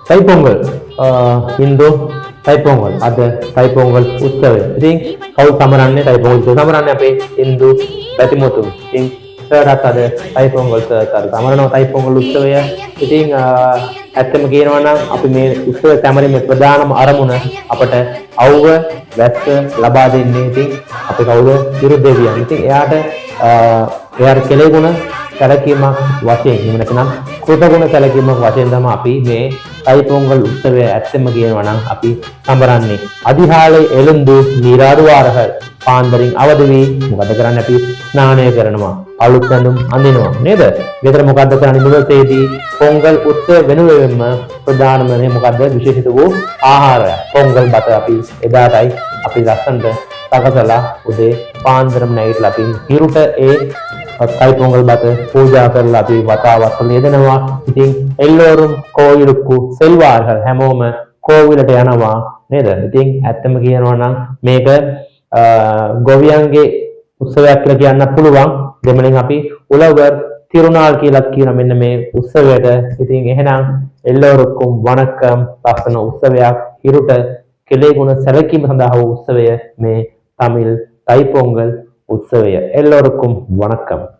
தைப்பொங்கல், හින්දු තයිපොංගල්. අද තයිපොංගල් උත්සවය. ඉතින් කවුද සමරන්නේ තයිපොංගල් උත්සවය? සමරන්නේ අපේ හින්දු බැතිමතුන්. ඉතින් සර්ටත් අද තයිපොංගල් සර්ත් අද සමරනවා තයිපොංගල් උත්සවය. ඉතින් ඇත්තම කියනවා නම් අපි මේ උත්සවය සැමරීමේ ප්‍රධානම අරමුණ අපට අවුව වැස්ස ලබා දෙන්නේ ඉතින් අපි කවුද? හිරු දෙවියන්. ඉතින් එයාට කෙලෙගුණ සැලකීමක් වශයෙන්, එහෙම නැත්නම් කෘතගුණ සැලකීමක් වශයෙන් තමයි අපි මේ தைපොංගල් උත්සවය ඇත්තම කියනවා නම් අපි සමරන්නේ. අදිහාලේ එළුඳු නිරාරුවාරහල්, පාන්දරින් අවදි වී මොකද කරන්නේ? අපි ස්නානය කරනවා, අලුත් ඇඳුම් අඳිනවා නේද? ගෙදර මොකද්ද කරන්නේ නිවසේදී? පොංගල් උත්සව වෙනුවෙන්ම ප්‍රධානම දේ මොකද්ද? විශේෂිත වූ ආහාරය පොංගල් බත. අපි එදාටයි අපි ලස්සනට සකසලා උදේ පාන්දරම නැගිටලා අපි හිරුට ඒ தைපොංගල් බත පූජා කරලා අපි වතාවත් වල යෙදෙනවා. ඉතින් எல்லோரும் கோயிலுக்கு செல்வார்கள், හැමෝම කෝවිලට යනවා නේද? ඉතින් ඇත්තම කියනවා නම් මේක ගොවියන්ගේ උත්සවයක් කියලා කියන්න පුළුවන්. දෙමළෙන් අපි උලවර් තිරුණාල් කියලාත් කියන මෙන්න මේ උත්සවයට. ඉතින් එහෙනම් எல்லோருக்கும் வணக்கம். ලස්සන උත්සවයක්, හිරුට කෙලෙගුණ සැලකීම සඳහා වූ උත්සවය මේ තමිල් தைපොංගල් උත්සවය. எல்லோருக்கும் வணக்கம்.